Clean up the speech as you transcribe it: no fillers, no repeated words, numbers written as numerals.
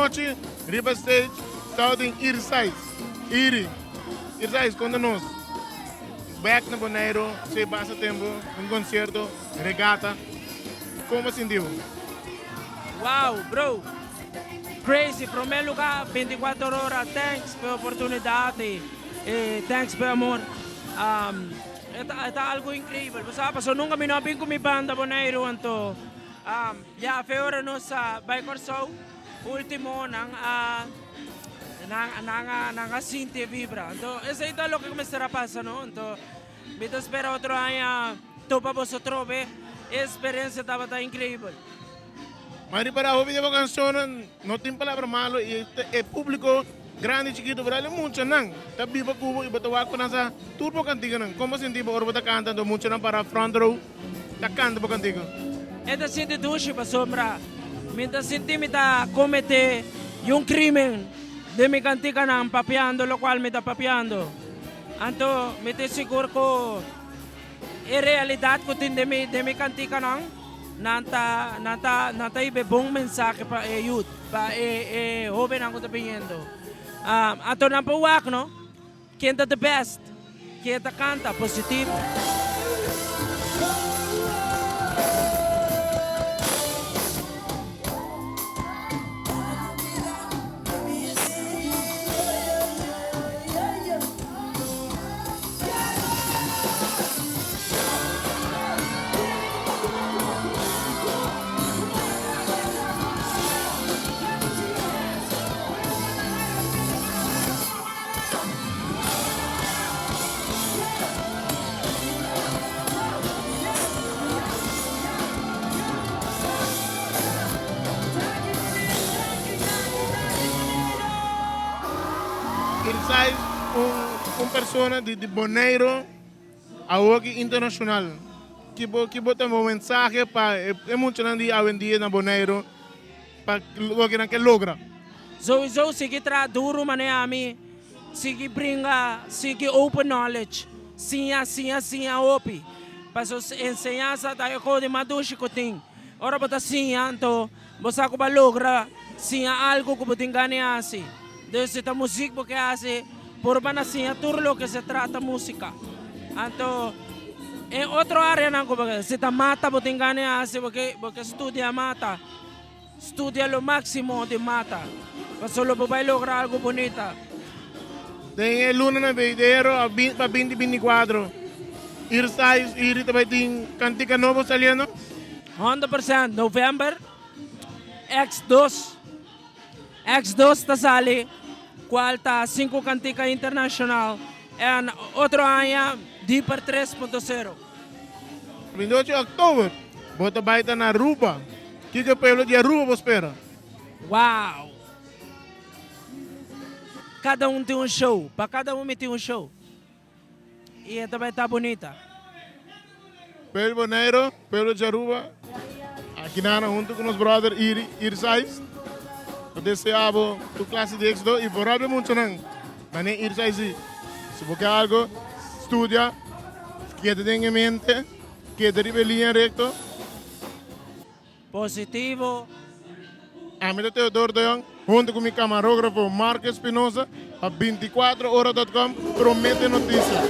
Anochi riba stage tabatin Irsais. Iri, Irsais konta nos bek na Boneiru si basta tempu, un konsierto, regata, kon bo sinti bo? Wow bro! Crazy! Prome luga 24 ora thanks pa e oportunidad y thanks pa e amor. E ta algo increibel bo sa pasobra nunca mi no a bin cu mi banda Boneiru anto ya fe ora nos a bay Corsou ultimo nan a nan a nan a sinti e vibra anto esey ta loke mester a pasa no anto mi ta spera otro aña topa boso trobe e experiencia tabata increibel. Ma ripará hopi di bo cancionnan no tin palabra malo y e publico grandi y chikito por ali muchanan ta biba cu bo y bo ta wak cu nan sa tur bo canticanan. Con bo sinti bo ora bo ta canta anto muchanan para front row ta canta bo cantica? E ta sinti dushi pasobra mi ta sinti mi ta comete un crimen den mi canticanan papiando locual mi ta papiando. Anto mi tin sigur cu E realidat ku tin den mi den mi kantikanan, nan ta nan ta nan ta hiba e bon mensahe pa e youth, pa e e hobennan ku ta biniendo. Anto nan por wak no, ken ta the best, ken ta kanta positivo. Irsais un persona di Boneiro awoki internacional. Ki bo ki bo ta bo mensahe pa e muchanan di awendia na Boneiro pa loke nan ke logra? Souiso sigui traha duro manera ami, sigui bringa, sigui open knowledge, siña, siña, siña hopi. Paso enseñansa ta e kos di mas dushi ku tin. Ora bo ta siña anto Bo sa ku bo a logra siña algu ku bo tin gana di hasi. Dus si ta muzik bo ke hasi, purba na siña tur loke se trata musika. Anto en otro areanan ku bo ke, si ta mata bo tin gana di hasi, bo ke bo ke studia mata. Studia lo máksimo di mata, pasobra lo bo bai logra algu bunita. Den e lunanan venidero pa binti 24, Irsais Iri ta bai tin kantika nobo saliendo. 100% November X dos X dos ta sali cual ta sinku cantica internacional en otro aña Deeper 3.0. 28 October bo ta bai ta na Aruba kiko e pueblo di Aruba bo spera? Wow! Cada un tin un show, pa cada un mi tin un show. Y e ta bay ta bunita. Pueblo Bonaire, pueblo di Aruba, aki nan hunto cu nos brother Iri Irsais. Ta desea bo tur clase di exito y vooral be muchanan. Mane Irsais di, si bo ke algo, studia, keda den e mente, keda riba e linea recto. Positivo. Ami ta Theodor de Jong hunto cu mi camarógrafo Marco Espinosa pa 24 ora dot com Promete Noticia.